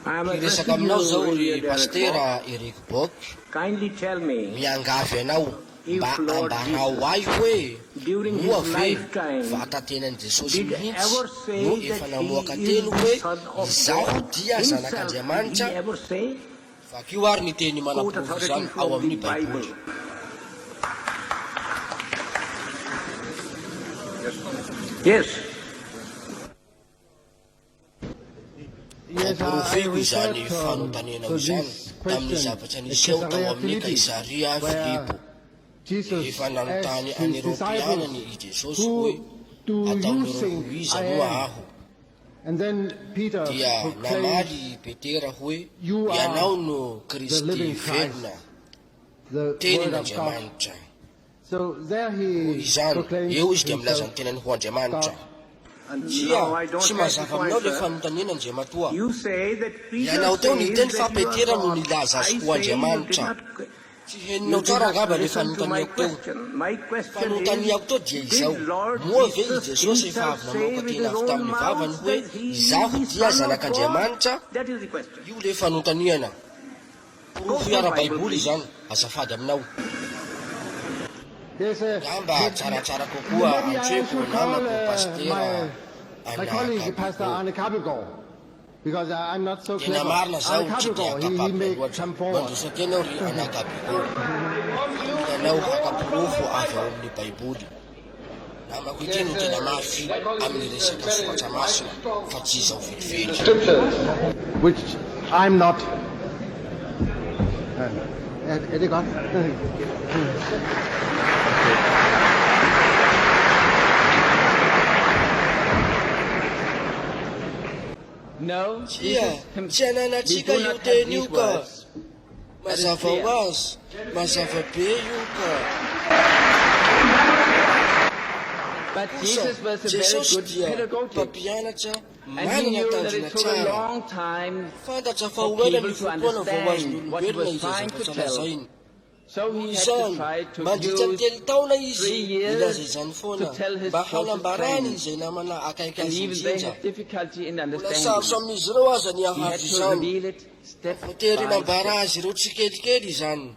Hiresaka aminao izao ry Pasitera Eric Bock, miangavy anao mba ambarao ahy hoe moa ve vatatenan'i Jesosy mihitsy no efa namoaka teny hoe Izaho dia Zanak'Andriamanitra? Vakio ary ny teny manaporofo izany ao amin'ny Baiboly. Voaporofiko izany fanontanianao izany tamin'ny zavatra niseho tao amin'ny Kaisaria Filipo, rehefa nanontany an'ireo mpianany i Jesosy hoe, Ataonareo ho iza moa aho? Dia namaly i Petera hoe, Ianao no Kristy velona, Tenin'Andriamanitra. Noho izany, eo izy dia milaza ny tenany ho Andriamanitra. Tsia, tsy mazava aminao ilay fanontaniana, Andriamatoa. Ianao teo niteny fa Petera no nilaza azy ho Andriamanitra. Tsy henonao tsara angamba ilay fanontaniako teo. Fanontaniako teo dia izao, moa ve i Jesosy efa avy namoaka teny avy tamin'ny vavany hoe, Izaho dia Zanak'Andriamanitra? Io ilay fanontaniana. Porofo ara-baiboly izany, azafady aminao. Angamba tsaratsara kokoa antsoiko namako Pasitera Anna Kabigo. Tena marina zaho tsy dia capable loatra. Mandroso teny aho ry Anna Kabigo. Vonona anao haka porofo avy ao amin'ny baiboly. Namako ity no tena mafy amin'ny resaka soratra masina fa tsy izao velively. Tsia, tsy ananantsika io teny io ka. Mazava ho azy, mazava be io ka. Kosa, Jesosy dia mpampianatra manana tanjona tsara. Fantatra fa ho ela ny fotoana vao ho azon'ny olombelona izay zavatra lazainy. Noho izany, mandritra ny telo taona izy nilaza izany foana mba hanambarany izay namana akaiky azy indrindra. Mbola sarotra amin'izy ireo aza ny hahazo izany. Voatery nambara azy ireo tsikelikely izany.